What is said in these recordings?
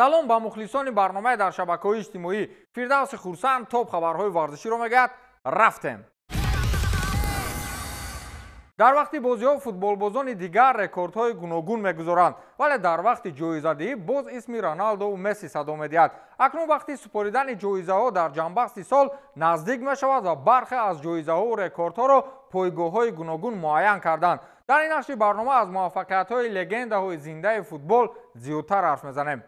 Салом ба мухлисони барномаи дар шабакаҳои иҷтимоӣ. Фирдавси Хурсанд топ хабарҳои варзиширо мегӯяд. Рафтем. Дар вақти бозиҳо футболбозони дигар рекордҳои гуногун мегузоранд, вале дар вақти ҷоизадиҳӣ боз исми Роналдову Месси садо медиҳад. Акнун вақти супоридани ҷоизаҳо дар ҷанбасти сол наздик мешавад ва бархе аз ҷоизаҳову рекордҳоро пойгоҳҳои гуногун муайян карданд. Дар ин нашри барнома аз муваффақиятҳои легендаҳои зиндаи футбол зиёдтар ҳарф мезанем.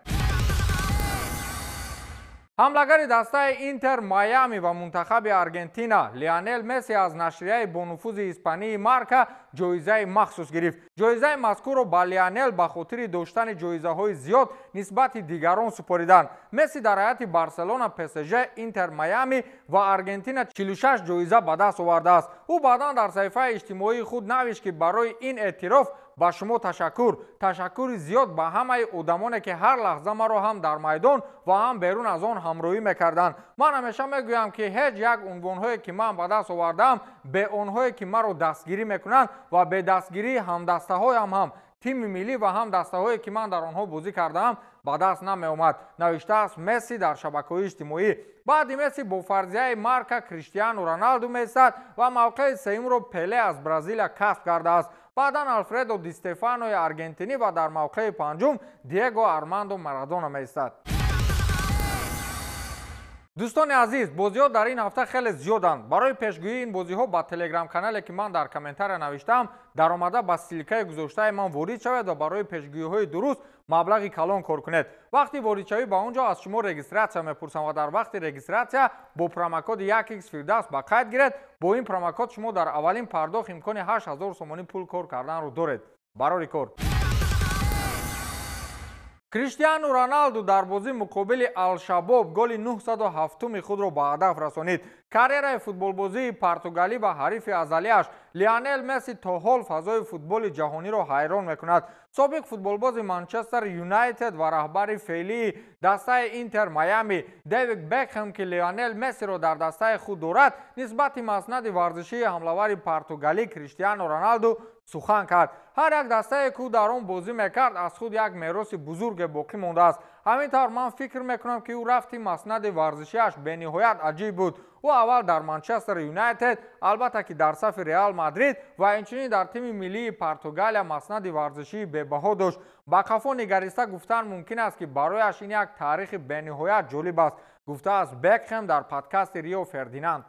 Ҳамлагари дастаи Интер Майами ва мунтахаби Аргентина Лионел Месси аз нашрияи бонуфузи испании Марка ҷоизаи махсус гирифт. Ҷоизаи мазкурро ба Лионел ба хотири доштани ҷоизаҳои зиёд нисбати дигарон супориданд. Месси дар ҳайати Барселона, ПСЖ, Интер Майами ва Аргентина 46 ҷоиза ба даст овардааст. Ӯ баъдан дар саҳифаи иҷтимоии худ навишт, ки барои ин эътироф ба шумо ташаккур. Ташаккури зиёд ба ҳамаи одамоне, ки ҳар лаҳза маро ҳам дар майдон ва ҳам берун аз он ҳамроҳӣ мекарданд. Ман ҳамеша мегӯям, ки ҳеҷ як унвонҳое, ки ман ба даст овардаам, бе онҳое, ки маро дастгирӣ мекунанд ва бе дастгирии ҳамдастаҳоям, ҳам тими миллӣ ва ҳам дастаҳое, ки ман дар онҳо бозӣ кардаам, ба даст намеомад, навиштааст Месси дар шабакаҳои иҷтимоӣ. Баъди Месси бо фарзияи Марка Криштиану Роналду меистад ва мавқеи сеюмро Пеле аз Бразилия касб кардааст. Баъдан Алфредо Ди Стефанои аргентинӣ ва дар мавқеи панҷум Диего Армандо Марадона меистад. Дӯстони азиз, бозиҳо дар ин ҳафта хеле зиёданд. Барои пешгӯии ин бозиҳо ба телеграм-канале, ки ман дар комментария навиштаам, даромада ба ссылкаи гузоштаи ман ворид шавед ва барои пешгӯиҳои дуруст маблағи калон кор кунед. Вақти воридшавӣ ба он ҷо аз шумо регистратсия мепурсам ва дар вақти регистратсия бо промокоди 1x Фирдавс ба қайд гиред. Бо ин промокод шумо дар аввалин пардохт имкони 8000 сомонӣ пул кор карданро доред. Барори кор. Криштиану Роналду дар бозӣ муқобили Алшабоб голи 907-уми худро ба ҳадаф расонид. Карьераи футболбозии португалӣ ва ҳарифи азалиаш Лионел Месси то ҳол фазои футболи ҷаҳониро ҳайрон мекунад. Собиқ футболбози Манчестер Юнайтед ва раҳбари феълии дастаи Интер Майами Дэвид Бекхэм, ки Лионел Мессиро дар дастаи худ дорад, нисбати маснади варзишии ҳамлавари португалӣ Криштиану Роналду сухан кард. Ҳар як дастае, ки ӯ дар он бозӣ мекард, аз худ як мероси бузурге боқӣ мондааст. Ҳамин тавр ман фикр мекунам, ки ӯ рафти маснади варзишиаш бениҳоят аҷиб буд. Ӯ аввал дар Манчестер Юнайтед, албатта ки дар сафи Реал Мадрид ва инчунин дар тими миллии Португалия маснади варзишии бебаҳо дошт. Ба қафо нигариста гуфтан мумкин аст, ки барояш ин як таърихи бениҳоят ҷолиб аст, гуфтааст Бекхэм дар подкасти Рио Фердинанд.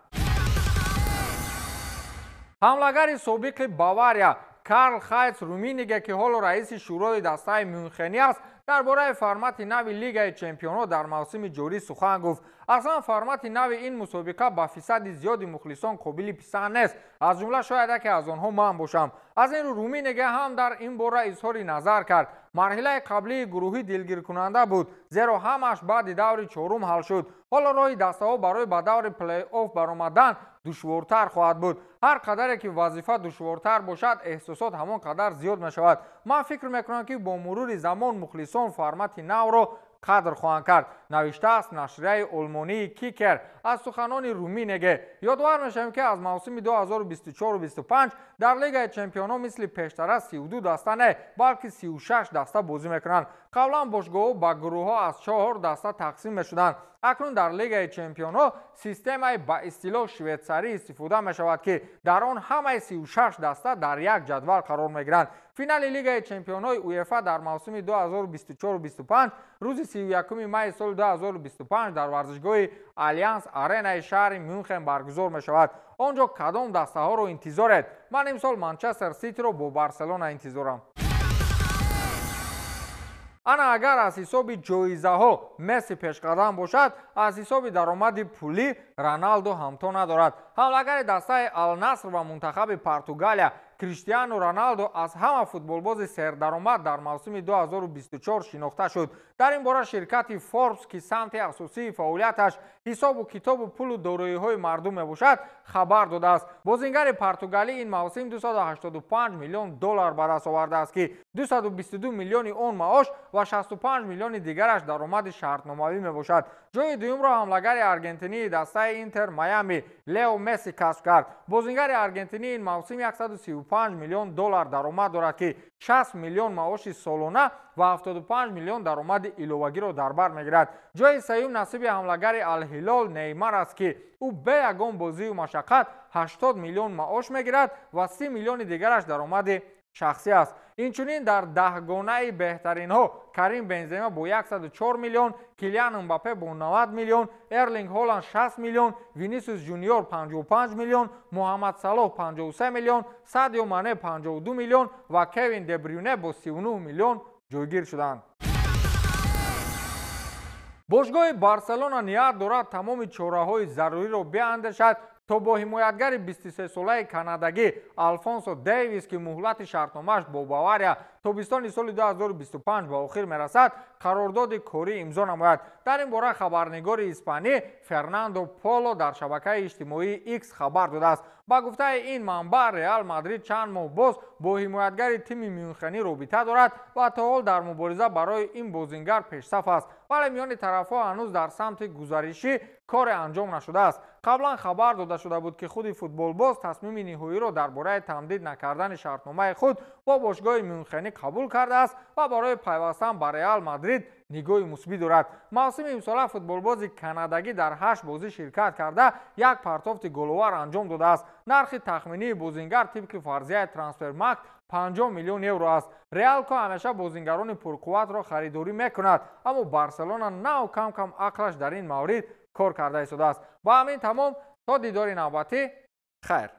Ҳамлагари собиқи Бавария Карл Хайц Руминиге, ки ҳоло раиси шӯрои дастаи Мюнхенӣ аст, дар бораи формати нави Лигаи чемпионҳо дар мавсими ҷорӣ сухан гуфт. Аслан формати нави ин мусобиқа ба фисади зиёди мухлисон қобили писанд нест, аз ҷумла шояд яке аз онҳо ман бошам. Аз ин рӯ Руминиге ҳам дар ин бора изҳори назар кард. Марҳилаи қаблии гурӯҳӣ дилгиркунанда буд, зеро ҳамаш баъди даври чорум ҳал шуд. Ҳоло роҳи дастаҳо барои ба даври плей-офф баромадан душвортар хоҳад буд. Ҳар қадаре ки вазифа душвортар бошад, эҳсосот ҳамон қадар зиёд мешавад. Ман фикр мекунам, ки бо мурури замон мухлисон формати навро қадр хоҳанд кард, навиштааст нашрияи олмонии Кикер аз суханони Руминеге. Ёдовар мешавем, ки аз мавсими 2024-25 дар Лигаи чемпионҳо мисли пештара 32 даста не, балки 36 даста бозӣ мекунанд. Қаблан бошгоҳҳо ба гурӯҳҳо аз 4 даста тақсим мешуданд. Акнун дар Лигаи чемпионҳо системаи ба истилоҳ швейтсарӣ истифода мешавад, ки дар он ҳамаи 36 даста дар як ҷадвал қарор мегиранд. Финали Лигаи чемпионҳои УЕФА дар мавсими 2024-25 рӯзи 31 майи соли 2025 дар варзишгоҳи Алянс Аренаи шаҳри Мюнхен баргузор мешавад. Он ҷо кадом дастаҳоро интизоред? Ман имсол Манчестер Ситиро бо Барселона интизорам. Ана агар аз ҳисоби ҷоизаҳо Месси пешқадам бошад, аз ҳисоби даромади пулӣ Роналду ҳамто надорад. Ҳамлагари дастаи Алнаср ва мунтахаби Португалия Криштиану Роналду аз ҳама футболбози сердаромад дар мавсими 2024 шинохта шуд. Дар ин бора ширкати Forbes, ки самти асосии фаъолияташ ҳисобу китобу пулу дороиҳои мардум мебошад, хабар додааст. Бозингари португалӣ ин мавсим 285 миллион доллар ба даст овардааст, ки 222 миллиони он маош ва 65 миллиони дигараш даромади шартномавӣ мебошад. Ҷои дуюмро ҳамлагари аргентинии дастаи дастаи Интер Майами Лео Месси касб кард. Бозингари аргентинӣ ин мавсим 135 миллион доллар даромад дорад, ки 60 миллион маоши солона ва 75 миллион даромади иловагиро дар бар мегирад. Ҷои сеюм насиби ҳамлагари Алҳилол Неймар аст, ки ӯ бе ягон бозию машаққат 80 миллион маош мегирад ва 30 миллиони дигараш даромади шахсӣ аст. Инчунин дар даҳгонаи беҳтаринҳо Карим Бензема бо 104 миллион, Килиан Мбаппе бо 90 миллион, Эрлинг Ҳоланд 60 миллион, Винисиус Жуниор 55 миллион, Муҳаммад Салоҳ 53 миллион, Садио Мане 52 миллион ва Кевин Дебрюне бо 39 миллион ҷойгир шуданд. Бошгоҳи Барселона ният дорад тамоми чораҳои заруриро биандешад, то бо ҳимоятгари 23-солаи канадагӣ Алфонсо Дэвис, ки муҳлати шартномааш бо Бавария тобистони соли 2025 ба охир мерасад, қарордоди корӣ имзо намояд. Дар ин бора хабарнигори испанӣ Фернандо Поло дар шабакаи иҷтимоии X хабар додааст. Ба гуфтаи ин манбаъ, Реал Мадрид чанд моҳ боз бо ҳимоятгари тими Мюнхенӣ робита дорад ва то ҳол дар мубориза барои ин бозингар пешсаф аст, вале миёни тарафҳо ҳанӯз дар самти гузаришӣ коре анҷом нашудааст. Қаблан хабар дода шуда буд, ки худи футболбоз тасмими ниҳоиро дар бораи тамдид накардани шартномаи худ бо бошгоҳи Мюнхенӣ қабул кардааст ва барои пайвастан ба Реал Мадрид нигоҳи мусбӣ дорад. Мавсими имсола футболбози канадагӣ дар 8 бозӣ ширкат карда, як партофти головар анҷом додааст. Нархи тахминии бозингар тибқи фарзияи Трансфермаркт 50 миллион евро аст. Реалко ҳамеша бозингарони пурқувватро харидорӣ мекунад, аммо Барселона нав кам-кам ақлаш дар ин маврид кор карда истодааст. Ба ҳамин тамом, то дидори навбатӣ, хайр.